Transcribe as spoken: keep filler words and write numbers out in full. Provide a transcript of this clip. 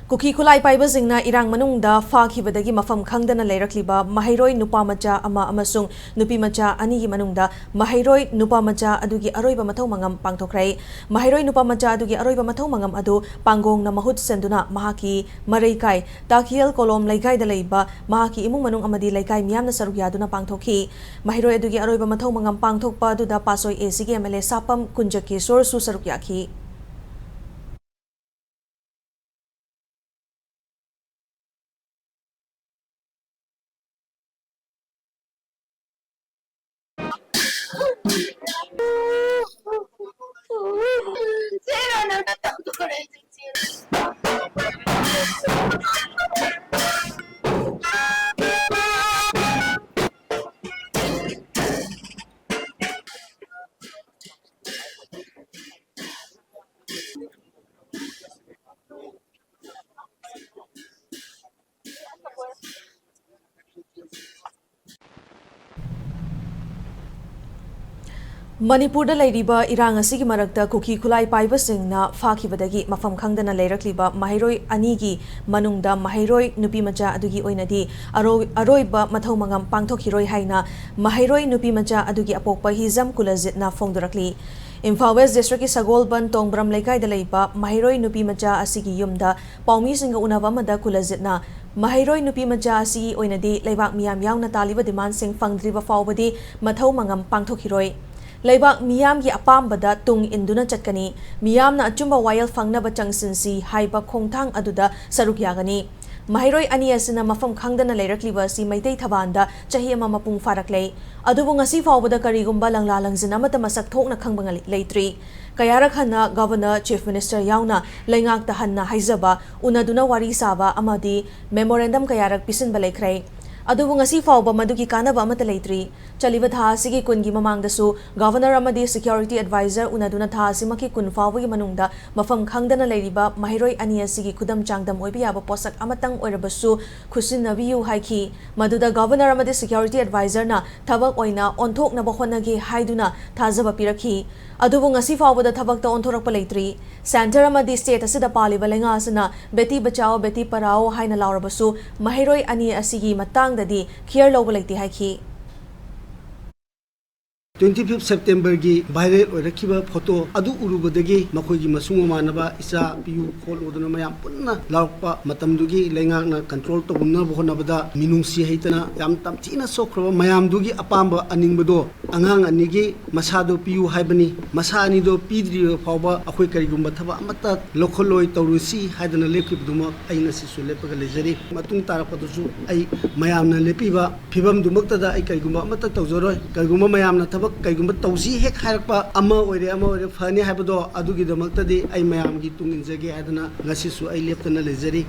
ꯀꯨꯀꯤ ꯈꯨꯠꯂꯥꯏ ꯄꯥꯏꯕꯁꯤꯡꯅ ꯏꯔꯥꯡ ꯃꯅꯨꯡꯗ ꯐꯥꯈꯤꯕꯗꯒꯤ ꯃꯐꯝ ꯈꯪꯗꯅ ꯂꯩꯔꯛꯂꯤꯕ ꯃꯍꯩꯔꯣꯏ ꯅꯨꯄꯥ ꯃꯆꯥ ꯑꯃ ꯑꯃꯁꯨꯡ ꯅꯨꯄꯤ ꯃꯆꯥ ꯑꯅꯤꯒꯤ ꯃꯅꯨꯡꯗ ꯃꯍꯩꯔꯣꯏ ꯅꯨꯄꯥ ꯃꯆꯥ ꯑꯗꯨꯒꯤ ꯑꯔꯣꯏꯕ ꯃꯊꯧ ꯃꯉꯝ ꯄꯥꯡꯊꯣꯛꯈ꯭ꯔꯦ꯫ ꯃꯍꯩꯔꯣꯏ ꯅꯨꯄꯥ ꯃꯆꯥ ꯑꯗꯨꯒꯤ ꯑꯔꯣꯏꯕ ꯃꯊꯧ ꯃꯉꯝ ꯑꯗꯨ ꯄꯥꯡꯒꯣꯡꯅ ꯃꯍꯨꯠ ꯁꯤꯟꯗꯨꯅ ꯃꯍꯥꯛꯀꯤ ꯃꯔꯩꯀꯥꯏ ꯇꯥꯈꯤꯌꯦꯜ ꯀꯣꯂꯣꯝ ꯂꯩꯀꯥꯏꯗ ꯂꯩꯕ ꯃꯍꯥꯛꯀꯤ ꯏꯃꯨꯡ ꯃꯅꯨꯡ ꯑꯃꯗꯤ ꯂꯩꯀꯥꯏ ꯃꯤꯌꯥꯝꯅ ꯁꯔꯨꯛ ꯌꯥꯗꯨꯅ ꯄꯥꯡꯊꯣꯛꯈꯤ꯫ ꯃꯍꯩꯔꯣꯏ ꯑꯗꯨꯒꯤ ꯑꯔꯣꯏꯕ ꯃꯊꯧ ꯃꯉꯝ ꯄꯥꯡꯊꯣꯛꯄ ꯑꯗꯨꯗ ꯄꯥꯠꯁꯣꯏ ꯑꯦ ꯁꯤꯒꯤ ꯑꯦꯝ ꯑꯦꯜ ꯑꯦ ꯁꯥꯄꯝ ꯀꯨꯟꯖꯀꯦꯁꯣꯔꯁꯨ ꯁꯔꯨꯛ ꯌꯥꯈꯤ꯫ ꯃꯅꯤꯄꯨꯔꯗ ꯂꯩꯔꯤꯕ ꯏꯔꯥꯡ ꯑꯁꯤꯒꯤ ꯃꯔꯛꯇ ꯀꯨꯀꯤ ꯈꯨꯠꯂꯥꯏ ꯄꯥꯏꯕꯁꯤꯡꯅ ꯐꯥꯈꯤꯕꯗꯒꯤ ꯃꯐꯝ ꯈꯪꯗꯅ ꯂꯩꯔꯛꯂꯤꯕ ꯃꯍꯩꯔꯣꯏ ꯑꯅꯤꯒꯤ ꯃꯅꯨꯡꯗ ꯃꯍꯩꯔꯣꯏ ꯅꯨꯄꯤ ꯃꯆꯥ ꯑꯗꯨꯒꯤ ꯑꯣꯏꯅꯗꯤ ꯑꯔꯣꯏ-, ꯑꯔꯣꯏꯕ ꯃꯊꯧ ꯃꯉꯝ ꯄꯥꯡꯊꯣꯛꯈꯤꯔꯣꯏ ꯍꯥꯏꯅ ꯃꯍꯩꯔꯣꯏ ꯅꯨꯄꯤ ꯃꯆꯥ ꯑꯗꯨꯒꯤ ꯑꯄꯣꯛꯄ ꯍꯤꯖꯝ ꯀꯨꯂꯖꯤꯠꯅ ꯐꯣꯡꯗꯣꯔꯛꯂꯤ꯫ ꯏꯝꯐꯥꯜ ꯋꯦꯁ ꯗꯤꯁꯇ꯭ꯔꯤꯛꯀꯤ ꯁꯒꯣꯜꯕꯟ ꯇꯣꯡꯕ꯭ꯔꯝ ꯂꯩꯀꯥꯏꯗ ꯂꯩꯕ ꯃꯍꯩꯔꯣꯏ ꯅꯨꯄꯤ ꯃꯆꯥ ꯑꯁꯤꯒꯤ ꯌꯨꯝꯗ ꯄꯥꯎꯃꯤꯁꯤꯡꯒ ꯎꯅꯕ ꯑꯃꯗ ꯀꯨꯂꯖꯤꯠꯅ ꯃꯍꯩꯔꯣꯏ ꯅꯨꯄꯤ ꯃꯆꯥ ꯑꯁꯤꯒꯤ ꯑꯣꯏꯅꯗꯤ ꯂꯩꯕꯥꯛ ꯃꯤꯌꯥꯝ ꯌꯥꯎꯅ ꯇꯥꯜꯂꯤꯕ ꯗꯤꯃꯥꯟꯁꯤꯡ ꯐꯪꯗ꯭ꯔꯤꯕ ꯐꯥꯎꯕꯗꯤ ꯃꯊꯧ ꯃꯉꯝ ꯄꯥꯡꯊꯣꯛꯈꯤꯔꯣꯏ꯫ ꯂꯩꯕꯥꯛ ꯃꯤꯌꯥꯝꯒꯤ ꯑꯄꯥꯝꯕꯗ ꯇꯨꯡ ꯏꯟꯗꯨꯅ ꯆꯠꯀꯅꯤ꯫ ꯃꯤꯌꯥꯝꯅ ꯑꯆꯨꯝꯕ ꯋꯥꯌꯦꯜ ꯐꯪꯅꯕ ꯆꯪꯁꯤꯟꯁꯤ ꯍꯥꯏꯕ ꯈꯣꯡꯊꯥꯡ ꯑꯗꯨꯗ ꯁꯔꯨꯛ ꯌꯥꯒꯅꯤ꯫ ꯃꯍꯩꯔꯣꯏ ꯑꯅꯤ ꯑꯁꯤꯅ ꯃꯐꯝ ꯈꯪꯗꯅ ꯂꯩꯔꯛꯂꯤꯕ ꯑꯁꯤ ꯃꯩꯇꯩ ꯊꯕꯥꯟꯗ ꯆꯍꯤ ꯑꯃ ꯃꯄꯨꯡ ꯐꯥꯔꯛꯂꯦ꯫ ꯑꯗꯨꯕꯨ ꯉꯁꯤ ꯐꯥꯎꯕꯗ ꯀꯔꯤꯒꯨꯝꯕ ꯂꯪꯂꯥ ꯂꯪꯖꯤꯟ ꯑꯃꯠꯇ ꯃꯁꯛ ꯊꯣꯛꯅ ꯈꯪꯕ ꯉ-, ꯂꯩꯇ꯭ꯔꯤ꯫ ꯀꯌꯥꯔꯛ ꯍꯟꯅ ꯒꯚꯔꯅꯔ, ꯆꯤꯐ ꯃꯤꯅꯤꯁꯇꯔ ꯌꯥꯎꯅ ꯂꯩꯉꯥꯛꯇ ꯍꯟꯅ ꯍꯥꯏꯖꯕ, ꯎꯅꯗꯨꯅ ꯋꯥꯔꯤ ꯁꯥꯕ ꯑꯃꯗꯤ ꯃꯦꯃꯣꯔꯦꯟꯗꯝ ꯀꯌꯥꯔꯛ ꯄꯤꯁꯤꯟꯕ ꯂꯩꯈ꯭ꯔꯦ꯫ ꯑꯗꯨꯕꯨ ꯉꯁꯤ ꯐꯥꯎꯕ ꯃꯗꯨꯒꯤ ꯀꯥꯟꯅꯕ ꯑꯃꯠꯇ ꯂꯩꯇ꯭ꯔꯤ꯫ ꯆꯠꯂꯤꯕ ꯊꯥ ꯑꯁꯤꯒꯤ ꯀꯨꯟꯒꯤ ꯃꯃꯥꯡꯗꯁꯨ Governor ꯑꯃꯗꯤ Security Advisor ꯎꯅꯗꯨꯅ ꯊꯥ ꯑꯁꯤꯃꯛꯀꯤ ꯀꯨꯟ ꯐꯥꯎꯕꯒꯤ ꯃꯅꯨꯡꯗ ꯃꯐꯝ ꯈꯪꯗꯅ ꯂꯩꯔꯤꯕ ꯃꯍꯩꯔꯣꯏ ꯑꯅꯤ ꯑꯁꯤꯒꯤ ꯈꯨꯗꯝ ꯆꯥꯡꯗꯝ ꯑꯣꯏꯕ ꯌꯥꯕ ꯄꯣꯠꯁꯛ ꯑꯃꯇꯪ ꯑꯣꯏꯔꯕꯁꯨ ꯈꯨꯠꯁꯤꯟꯅꯕꯤꯌꯨ ꯍꯥꯏꯈꯤ꯫ ꯃꯗꯨꯗ Governor ꯑꯃꯗꯤ Security Advisorꯅ ꯊꯕꯛ ꯑꯣꯏꯅ ꯑꯣꯟꯊꯣꯛꯅꯕ ꯍꯣꯠꯅꯒꯦ ꯍꯥꯏꯗꯨꯅ ꯊꯥꯖꯕ ꯄꯤꯔꯛꯈꯤ꯫ ꯑꯗꯨꯕꯨ ꯉꯁꯤ ꯐꯥꯎꯕꯗ ꯊꯕꯛꯇ ꯑꯣꯟꯊꯣꯔꯛꯄ ꯂꯩꯇ꯭ꯔꯤ꯫ Centre ꯑꯃꯗꯤ state ꯑꯁꯤꯗ ꯄꯥꯜꯂꯤꯕ ꯂꯩꯉꯥꯛ ꯑꯁꯤꯅ "Beti Bachao, Beti Padhao" ꯍꯥꯏꯅ ꯂꯥꯎꯔꯕꯁꯨ ꯃꯍꯩꯔꯣꯏ ꯑꯅꯤ ꯑꯁꯤꯒꯤ ꯃꯇꯥꯡꯗꯗꯤ care ꯂꯧꯕ ꯂꯩꯇꯦ ꯍꯥꯏꯈꯤ꯫ Twenty fifth Septemberꯒꯤ viral ꯑꯣꯏꯔꯛꯈꯤꯕ photo ꯑꯗꯨ ꯎꯔꯨꯕꯗꯒꯤ ꯃꯈꯣꯏꯒꯤ ꯃꯁꯨꯡ ꯃꯃꯥꯟꯅꯕ ꯏꯆꯥ ꯄꯤꯌꯨ ꯈꯣꯠꯂꯨꯗꯅ ꯃꯌꯥꯝ ꯄꯨꯟꯅ ꯂꯥꯎꯔꯛꯄ ꯃꯇꯝꯗꯨꯒꯤ ꯂꯩꯉꯥꯛꯅ control ꯇꯧꯅꯕ ꯍꯣꯠꯅꯕꯗ ꯃꯤꯅꯨꯡꯁꯤ ꯍꯩꯇꯅ ꯌꯥꯝ ꯇꯝꯊꯤꯅ ꯁꯣꯛꯈ꯭ꯔꯕ ꯃꯌꯥꯝꯗꯨꯒꯤ ꯑꯄꯥꯝꯕ ꯑꯅꯤꯡꯕꯗꯣ ꯑꯉꯥꯡ ꯑꯅꯤꯒꯤ ꯃꯁꯥꯗꯣ ꯄꯤꯌꯨ ꯍꯥꯏꯕꯅꯤ꯫ ꯃꯁꯥ ꯑꯅꯤꯗꯣ ꯄꯤꯗ꯭ꯔꯤꯕ ꯐꯥꯎꯕ ꯑꯩꯈꯣꯏ ꯀꯔꯤꯒꯨꯝꯕ ꯊꯕꯛ ꯑꯃꯠꯇ ꯂꯧꯈꯠꯂꯣꯏ ꯇꯧꯔꯨꯁꯤ ꯍꯥꯏꯗꯅ ꯂꯦꯞꯈꯤꯕꯗꯨꯃꯛ ꯑꯩ ꯉꯁꯤꯁꯨ ꯂꯦꯞꯄꯒ ꯂꯩꯖꯔꯤ꯫ ꯃꯇꯨꯡ ꯇꯥꯔꯛꯄꯗꯁꯨ ꯑꯩ ꯃꯌꯥꯝꯅ ꯂꯦꯞꯄꯤꯕ ꯐꯤꯕꯝꯗꯨꯃꯛꯇꯗ ꯑꯩ ꯀꯔꯤꯒꯨꯝꯕ ꯑꯃꯠꯇ ꯇꯧꯖꯔꯣꯏ꯫ ꯀꯔꯤꯒꯨꯝꯕ ꯃꯌꯥꯝꯅ ꯊꯕꯛ ꯀꯔꯤꯒꯨꯝꯕ ꯇꯧꯁꯤ ꯍꯦꯛ ꯍꯥꯏꯔꯛꯄ ꯑꯃ ꯑꯣꯏꯔꯦ ꯑꯃ ꯑꯣꯏꯔꯦ ꯐꯅꯤ ꯍꯥꯏꯕꯗꯣ ꯑꯗꯨꯒꯤꯗꯃꯛꯇꯗꯤ ꯑꯩ ꯃꯌꯥꯝꯒꯤ ꯇꯨꯡ ꯏꯟꯖꯒꯦ ꯍꯥꯏꯗꯅ ꯉꯁꯤꯁꯨ ꯑꯩ ꯂꯦꯞꯇꯅ ꯂꯩꯖꯔꯤ꯫